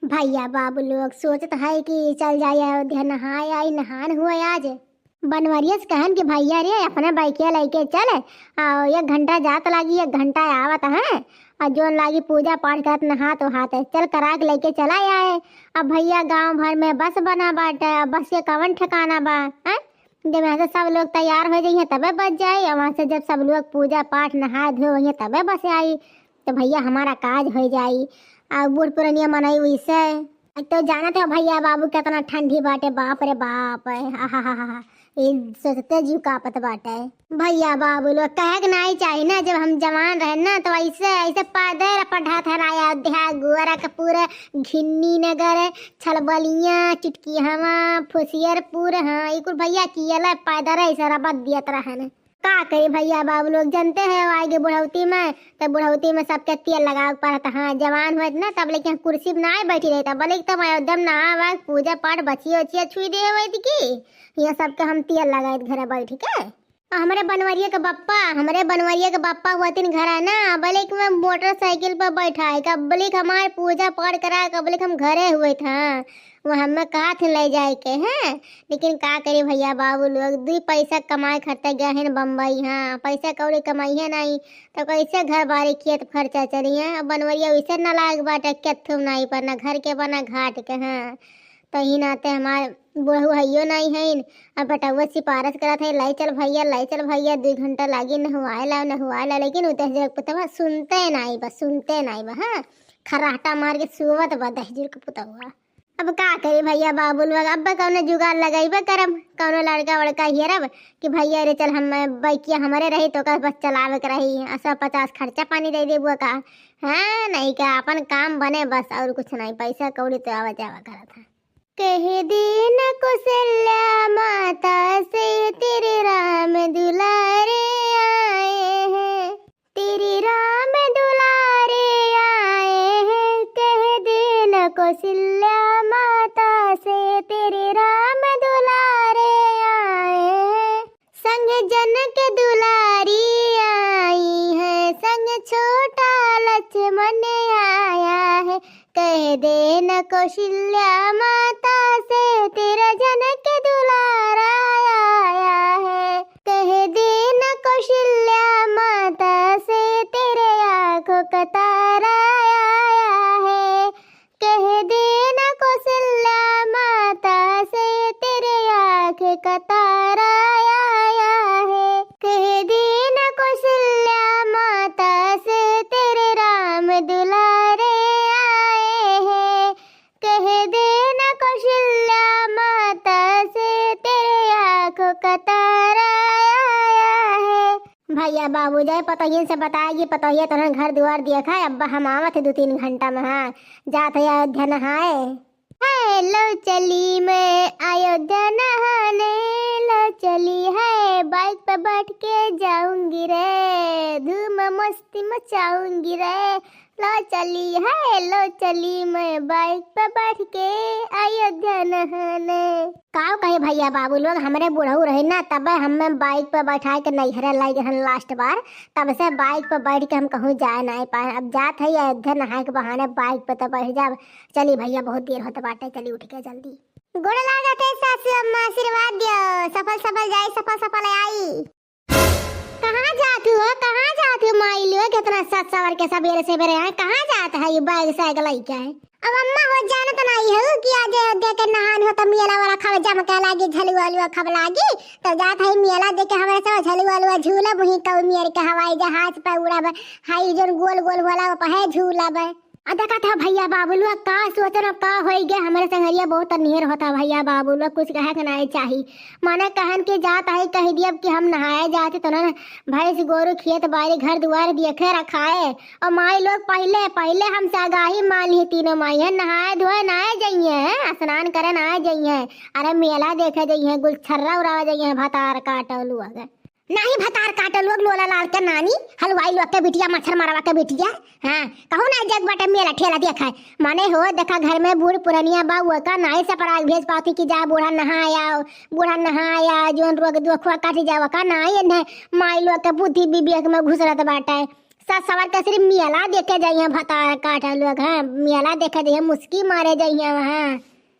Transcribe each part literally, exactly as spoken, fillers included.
भैया बाबू लोग सोचत है कि चल जाए अयोध्या नहाए आई, नहान हुआ आज। बनवरिया से कहन कि भैया रे, अपना बाइकिया लइके चल, अउ एक घंटा जात लागी, एक घंटा आवत है, अउ जोन लागी पूजा पाठ करत नहात वहात, चल करा के लइके चला आए। अब भैया गाँव भर में बस बना बाटे, अब बस के कवन ठिकाना बा, हैं? जब यहाँ से सब लोग तैयार हो जाइए तबे बस जाए, और वहाँ से जब सब लोग पूजा पाठ नहाए धोए होइए तबे बस आई, तो भैया हमारा काज हो जाई। आ बूढ़ पुरनिया मनई वैसे, एक तो जानत हो भैया बाबू कितना ठंडी बाटे, बाप रे बाप, आहाहाहा, ये सोचते जीव कांपत बाटे। भैया बाबू लोग कहे के नाई चाही ना, जब हम जवान रहे ना तो ऐसे ऐसे पैदल पढ़त हन अयोध्या गोरखपुर घिन्नी नगर छलबलिया, चुटकी हवा, फुसियरपुर, हाँ, ई कुल भैया कियला पैदल ऐसे रबत दियत रहन। का करी भैया बाबू लोग, जानते हैं, आगे बुढ़ौती में, तो बुढ़ौती में सबके तेल लगावे के पड़त। हाँ, जवान होत ना, तब लेकिन कुर्सी में नाय बैठी रही, तब बोले कि तुम अयोध्या में नहावा, पूजा पाठ, बचिया उचिया छुई दे होइत की, यहाँ सबके हम तेल लगाइत घरे बैठ के। हमरे बनवरिया के बप्पा, हमरे बनवरिया के बप्पा हुआ तीन घर है ना, बोले कि मैं मोटरसाइकिल पर बैठा है, कब बोले कि हमारे पूजा पाठ करा, कब बोले कि हम घरे हुए था, वो हमें कहा थे ले जाए के हैं, लेकिन का करी भैया बाबू लोग, दुई पैसा कमाए खर्चा गए हैं बम्बई, हाँ, पैसा कौड़ी कमाई है नहीं, तो कैसे घर बारी खेत खर्चा चली है। अब बनवरिया वैसे नालायक बाटे, केथू नहीं पर ना घर के बना घाट के, हाँ, तो ही नाते हमार बुढ़ऊ हइयो नहीं है। अब बेटउआ सिफारिश करत है, "लाई चल भैया, लाई चल भैया, दुई घंटा लागी नहवाए ला, नहवाए ला," लेकिन उ दहिजर के पुतवा सुनते नहीं बा, सुनते नहीं बा, हाँ, खर्राटा मार के सुवत बा दहिजर के पुतवा। अब का करी भैया बाबू लोग, अब कौनो जुगाड़ लगइबे करब, कौनो लड़का वड़का हेरब कि भैया रे चल हम बाइकिया हमरे रही तो ओकर बस चलावे के रही, आ सौ पचास खर्चा पानी दे देबो का, हाँ, नहीं का अपन काम बने बस, और कुछ नहीं, पैसा कौड़ी तो आवा जावा करत है। कह देना कौशल्या माता से तेरे राम दुलारे आए हैं, तेरे राम दुलारे आए हैं, कह देना कौशल्या माता से तेरे राम दुलारे आए हैं। संग जनक दुलारी आई है, संग छोटा लक्ष्मण आया है, कह देना कौशल्या माता से तेरा जनक दुलारा आया है, कह देना कौशल्या माता से तेरे आँखों का तारा आया है, कह देना कौशल्या माता से तेरे आँख का तारा आया है, कह देना कौशल्या माता से तेरे राम दुलारे आए हैं, कह देना कौशल्या माता से तेरे आँखों का तारा आया है। भैया बाबू जाए पतोहियन से बताए कि पतोहिया तोहन घर दुआर दिया खाए, अब्बा हम आवत है दो तीन घंटा में, हाँ, जात है अयोध्या नहाए। है लो चली मैं अयोध्या नहाने, लो चली है बाइक पे बैठ के जाऊंगी रे, धूम मस्ती मचाऊंगी रे, लो चली है, लो चली मैं बाइक पे बैठ के अयोध्या नहाने। का कहे भैया बाबू लोग, हमरे बुढ़ऊ रहे ना, तबे हमें बाइक पे बैठा के नैहरे लाई गए लास्ट बार, तब से बाइक पे बैठ के हम कहूँ जाए नहीं पाए। अब जात है अयोध्या नहाए के बहाने बाइक पे तो बैठ जाब। चली भैया, बहुत देर होत बाटे, चली उठ के जल्दी। गोड़ लागत है सासू अम्मा, आशीर्वाद दियो, सफल सफल जाई, सफल सफल आई। कहाँ जात हो, कहाँ जात हो माई लोग, इतना सज सवर के सबेरे सबेरे आए, कहाँ जात है ये बैग सैग लइके? अब अम्मा हो जानत नहीं हो कि आज अयोध्या के नहान हो तो मेला वाला खावे जम के लागी, झलुआ अलुआ खावे लागी, तो जात है मेला देखे हमारे सब झलुआ अलुआ झूलब, वहीं कौ मेर के हवाई जहाज पे उड़ब, हाई जोन गोल गोल होला वो पे है झूलब। आ देखत ह भैया बाबू लोग का सोचन, अब का होई गे, हमरे संगरिया बहुत अन्हेर होता भैया बाबू लोग, कुछ कहे के नाई चाही। माने कहन के जात है, कह दियब कि हम नहाए जाते तो ना भैंस गोरू खेत बाड़ी घर दुआर देखे रखाए। और माई लोग पहले, पहले हमसे आगाही मान ली तीनों माई है, नहाए धोए नाए जइहे, स्नान करे नाए जइहे, अरे मेला देखे जइहे, गुलछर्रा उड़ावे जइहे, भतार काटो लोग। नाही भतार काटो लोग, लोला लाल के नानी, हलवाई लोग के बिटिया, मच्छर मरवा के बिटिया। हाँ, कहू ना जग बाटे मेला ठेला देखाए। माने हो, देखा घर में बूढ़ पुरनिया बा, वो का नाई से पराग भेज पाती कि जा बूढ़ा नहा आओ, बूढ़ा नहा आओ, जोन रोग दुखवा काटी जावा का नाई, इन्हें माई लोग के बुद्धि विवेक में घुसरत बाटे। सास सवार के सिर्फ मेला देखे जाइहे भतार काटा लोग, हाँ, मेला देखे जाइहे, मुस्की मारे जाइहे वहाँ।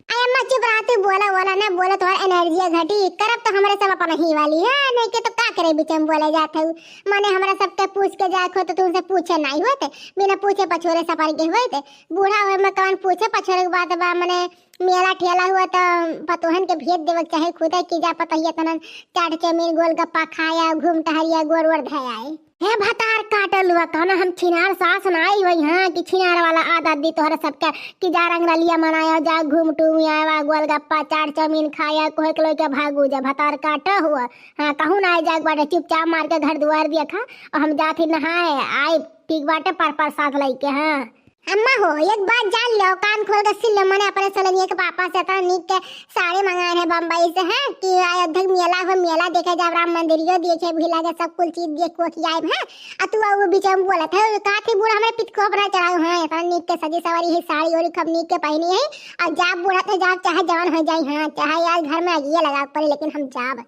अरे अम्मा चुप रहा, तू बोला बोला ना बोला, तोहर एनर्जी घटी। करब तो हमरे सब अपन ही वाली है, नहीं के तो का करे बीच में बोले जात है। माने हमरा सबके पूछ के जाए हो तो तुमसे पूछे नहीं होते, बिना पूछे पछोरे सफर के होते। बूढ़ा होए में कौन पूछे पछोरे के बात बा, माने मेला ठेला हुआ तो पतोहन के भेज देवे के चाहे खुदे कि जा पतोहिया तनन चाट चाउमीन गोलगप्पा खाया, घूम टहरिया, गोर ओर धयाए। हे भतार काटल हुआ, कहना हम छिनार सास ना आई हुई हाँ कि छिनार वाला आदत दी तोहरे सबके कि जा रंगरलिया मनाया, जा घूम टूम आवा, गोलगप्पा चाट चाउमीन खाया, कोहे के लोग के भागू जा भतार काटा हुआ। हाँ, कहूँ ना आए जाए बाटे, चुपचाप मार के घर दुआर देखा और हम जात ही नहाए आए, ठीक बाटे, पर प्रसाद लेके। हाँ अम्मा हो, एक बात जान लो, कान खोल के सुन लो, मने अपने सोलनिया के पापा से इतना नीक के साड़ी मंगाए है बम्बई से, हैं, कि अयोध्या के मेला हो, मेला देखे जाब, राम मंदिरियो देखे, भी लागे सब कुल चीज देख को के आइब, हैं। आ तू वो बीच में बोलत है, का थी बूढ़ा हमरे पित को अपना चढ़ाओ, हाँ, इतना नीक के सजी सवारी है, साड़ी ओड़ी खूब नीक के पहनी है, और जाब बूढ़ा तो जाब, चाहे जवान हो जाई, हाँ, चाहे यार घर में आगिए लगा पड़े, लेकिन हम जाब।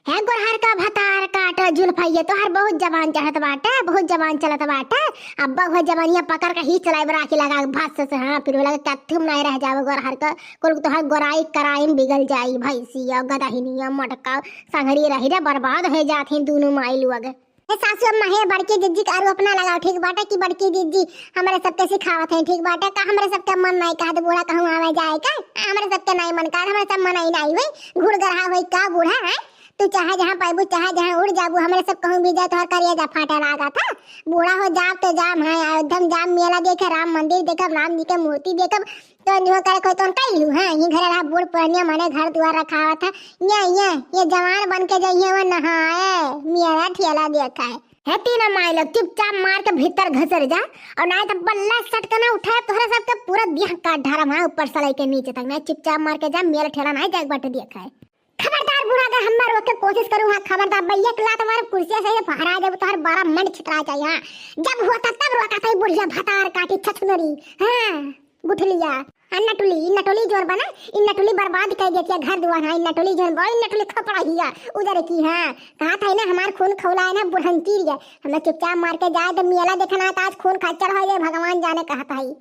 हे गोरहर का भतार काट, जुल्फा ये तोहार बहुत जबान चढ़त बाटे, बहुत जबान चलत बाटे। अब बहु जबानिया पकड़ के ही चलाइब राखी लगा के भस से, हाँ, फिर लगे कत्थुम नहीं रह जावे गोरहर का, कुल तोहार गोराई कराई में बिगल जाई, भैंसिया, गदहिनिया, मटका, संघरी रही रे, बर्बाद हो जात हैं दोनों माई लोग। हे सासू अम्मा, हे बड़की जिज्जी के आरू अपना लगाओ, ठीक बाटे कि बड़की जिज्जी हमरे सबके सिखावत हैं, ठीक बाटे का हमरे सबके मन नहीं कहत बूढ़ा कहूँ आवे जाए का, हमरे सबके नहीं मन कहत, हमरे सब मन ही नहीं हुई, घुड़ गरहा हुई का बूढ़ा है। तू चाहे जहाँ पाइबू, चाहे जहाँ उड़ जाबू, हमरे सब कहूँ भी जाए, तोहर करेजा फाटे लागा था। बूढ़ा हो जाब तो जाम है, अयोध्या में जाम, मेला देखे, राम मंदिर देखब, राम जी के मूर्ति देखब, तो जो करे कोई तो कह लू, हाँ, ये घर रहा बूढ़ पुरानिया मने घर दुआर रखावा था, ये, ये, ये जवान बन के जाइए वो नहाए, मेला ठेला देखा है। हे तीना माई लोग, चुपचाप मार के भीतर घसर जा, और ना तो बल्ला सट के ना उठाए, तोहरा सबके पूरा देह काट ढारम है, ऊपर से लेके नीचे तक। ना, चुपचाप मार के जा, मेला ठेला ना जाए बाटे देखा है। खबरदार बूढ़ा, अगर हमार रोके कोशिश करू, हाँ, खबरदार, भैया एक लात मार, कुर्सिया से फहरा जब तोहर बारह मंड छितरा जाए, हाँ। जब होता तब रोका था, बुढ़िया भतार काटी छछुनरी, हाँ, गुठलिया, आ नटुली, ई नटुली जोन बना, ई नटुली बर्बाद कर देती है घर दुआर, हाँ, ई नटुली जोन बा, ई नटुली खपड़ा हिया, उधर की, हाँ। कहा था ना, हमार खून खौला है ना, बुढ़ंती रिया, हमें चुपचाप मार के जाए, तो मेला देखना है, तो आज खून खच्चर हो जाए, भगवान जाने कहा था ही।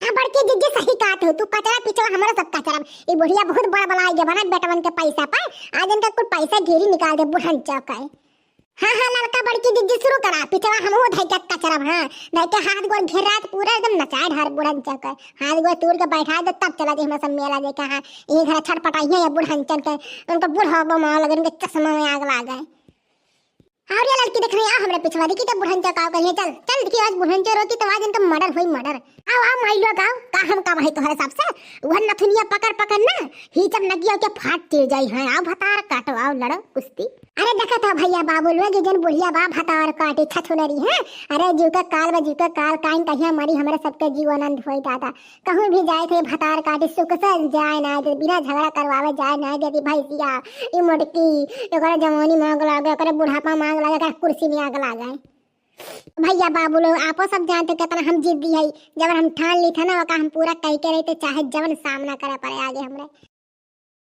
हाँ, बड़की जिज्जी सही कहत हो तू, कचरा पिचवा हमारा सब कचरा। ई बुढ़िया बहुत बड़ा बड़ा आइगे बना बेटवन के पैसा पर। आज इनका कुल पैसा घेरी निकाल दे बुढ़न चौक है। हाँ, हाँ, लड़का बड़की जिज्जी शुरू करा, पिचवा हमहू धइ के कचरा, हाँ, धइ के हाथ गोड़ घेर रात पूरा एकदम नचाए ढार बुढ़न चौक है। हाथ गोड़ तोड़ के बैठा दे तब चला दे हमरा सब मेला देखे, हाँ, ये घर छटपटाई है या बुढ़न चल के, उनको बुढ़ापा में लगे, उनके चश्मा में आग लागे। अरे लड़की देख रही, आ हमरे पिछवा देखी तो बुढ़न चौकाव करिए, चल, चल देखी आज बुढ़न चोर होती तो आज इनका मर्डर हुई, मर्डर। आओ, आओ माई लोग आओ, का हम का भाई तोहरे सबसे, वह नथुनिया पकड़ पकड़ ना, ही जब नगिया के फाट चिर जाई है, आओ भतार काटो, आओ लड़ो कुश्ती। अरे देखत हो भैया बाबू लोग, ये जन बुढ़िया बा भतार काटे छछुनरी है, अरे जीव का काल बा, जीव का काल, काइन कहिया मरी हमरे सबके जीव आनंद होई दादा। कहूँ भी जाए थे भतार काटी सुख से जाए ना दे, बिना झगड़ा करवावे जाए ना देती भैंसिया, ई मोटकी, ओकरे जवानी में आग लागे, ओकरे बुढ़ापा में आग लागे, ओकरे कुर्सी में आग लागे। भैया बाबू लोग आपो सब जानते कितना हम जिद्दी है, जब हम ठान ली थे ना ओका हम पूरा कह के रहते, चाहे जवन सामना करे पड़े आगे हमरे।